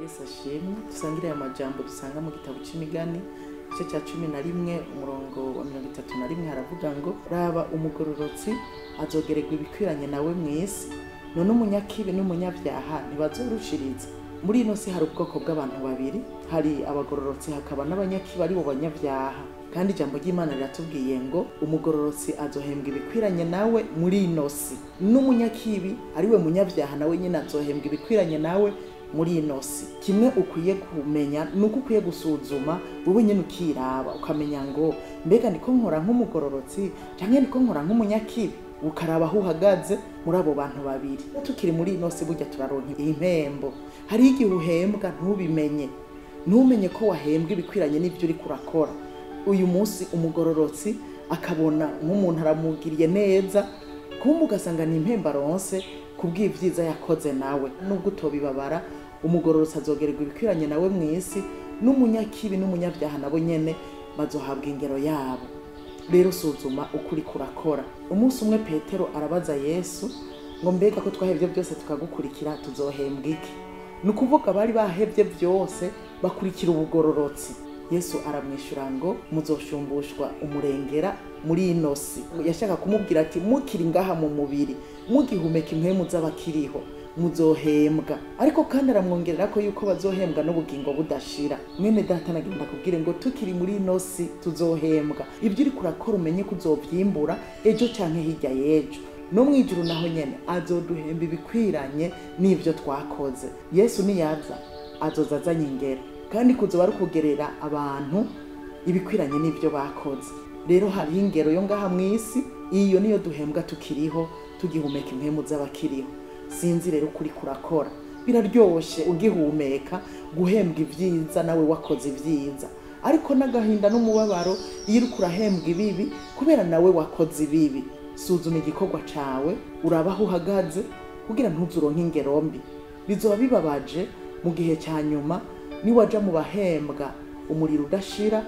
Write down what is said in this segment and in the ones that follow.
Yesu ashimwe. Dusangire aya majambo dusanga mu gitabo c'Imigani, igice cya 11, umurongo wa 31. Haravuga ngo: "Raba, umugororotsi azogererwa ibikwiranye nawe mw'isi, none umunyakibi n'umunyabyaha ntibazorushiriza?" Muri ino si hari ubwoko bw'abantu babiri: hari abagororotsi, hakaba n'abanyakibi, ari bo banyabyaha. Kandi ijambo ry'Imana riratubwiye ngo umugororotsi azohembwa ibikwiranye nawe muri ino si, n'umunyakibi, ari we munyabyaha, nawe nyine azohembwa ibikwiranye nawe muri ino si. Kimwe ukwiye kumenya ni uko ukwiye gusuzuma wowe nyine, ukiraba, ukamenya ngo: "Mbega niko nkora nk'umugororotsi canke niko nkora nk'umunyakibi?" Ukaraba aho uhagaze muri abo bantu babiri. Iyo tukiri muri ino si, burya turaronka impembo. Hariho igihe uhembwa ntubimenye, ntumenye ko wahembwa ibikwiranye n'ibyo uriko urakora. Uyu munsi umugororotsi akabona nk'umuntu aramugiriye neza, kumbe ugasanga ni impembo aronse kubw'ivyiza yakoze nawe. Nubwo utobibabara, umugororotsi azogererwa ibikwiranye nawe mu isi, n'umunyakibi n'umunyabyaha nabo nyene bazohabwa ingero yabo. Rero suzuma uko uriko urakora. Umunsi umwe Petero arabaza Yesu ngo: "Mbega ko twahevye byose tukagukurikira, tuzohembwa iki?" Ni ukuvuga bari bahevye byose bakurikira ubugororotsi. Yesu aramwishyura ngo: "Muzoshumbushwa umurengera muri ino si." Yashaka kumubwira ati: "Mukiri ngaha mu mubiri, mugihumeka impwemu z'abakiriho, muzohembwa." Ariko kandi aramwongerera ko yuko bazohembwa n'ubugingo budashira. Mwene data, nagenda kubwire ngo tukiri muri ino si tuzohembwa. Ibyo uriko urakora, umenye ko uzovyimbura ejo canke hirya y'ejo. No mu ijuru naho nyene azoduhemba ibikwiranye n'ivyo twakoze. Yesu niyaza, azoza azanye ingero, kandi kuzoba ari ukugerera abantu ibikwiranye n'ibyo bakoze. Rero hariho ingero yo ngaha mu isi, iyo niyo duhembwa tukiriho, tugihumeka impwemu z'abakiriho. Sinzi rero ukuri kurakora. Biraryoshe ugihumeka guhembwa ibyiza nawe wakoze ibyiza, ariko n'agahinda n'umubabaro iyo uriko urahembwa ibibi kubera nawe wakoze ibibi. Suzuma igikorwa cawe, uraba aho uhagaze kugira ntuzuronke ingero mbi. Bizoba bibabaje mu gihe cya nyuma niwaja mu bahembwa umuriro udashira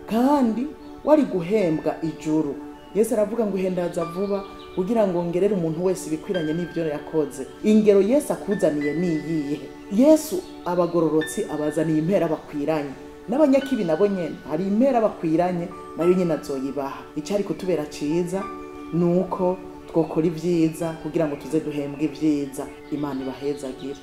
kandi wari guhembwa ijuru. Yesu aravuga ngo: "Hendaza vuba kugira ngo ngerere umuntu wese ibikwiranye n'ibyo yakoze." Ingero Yesu akuzaniye ni iyihe? Yesu abagororotsi abazaniye impera bakwiranye, n'abanyakibi nabo nyene hari impera bakwiranye, nayo nyene azoyibaha. Icari kutubera ciza ni uko twokora ibyiza kugira ngo tuze duhembwe ibyiza. Imana ibahezagire.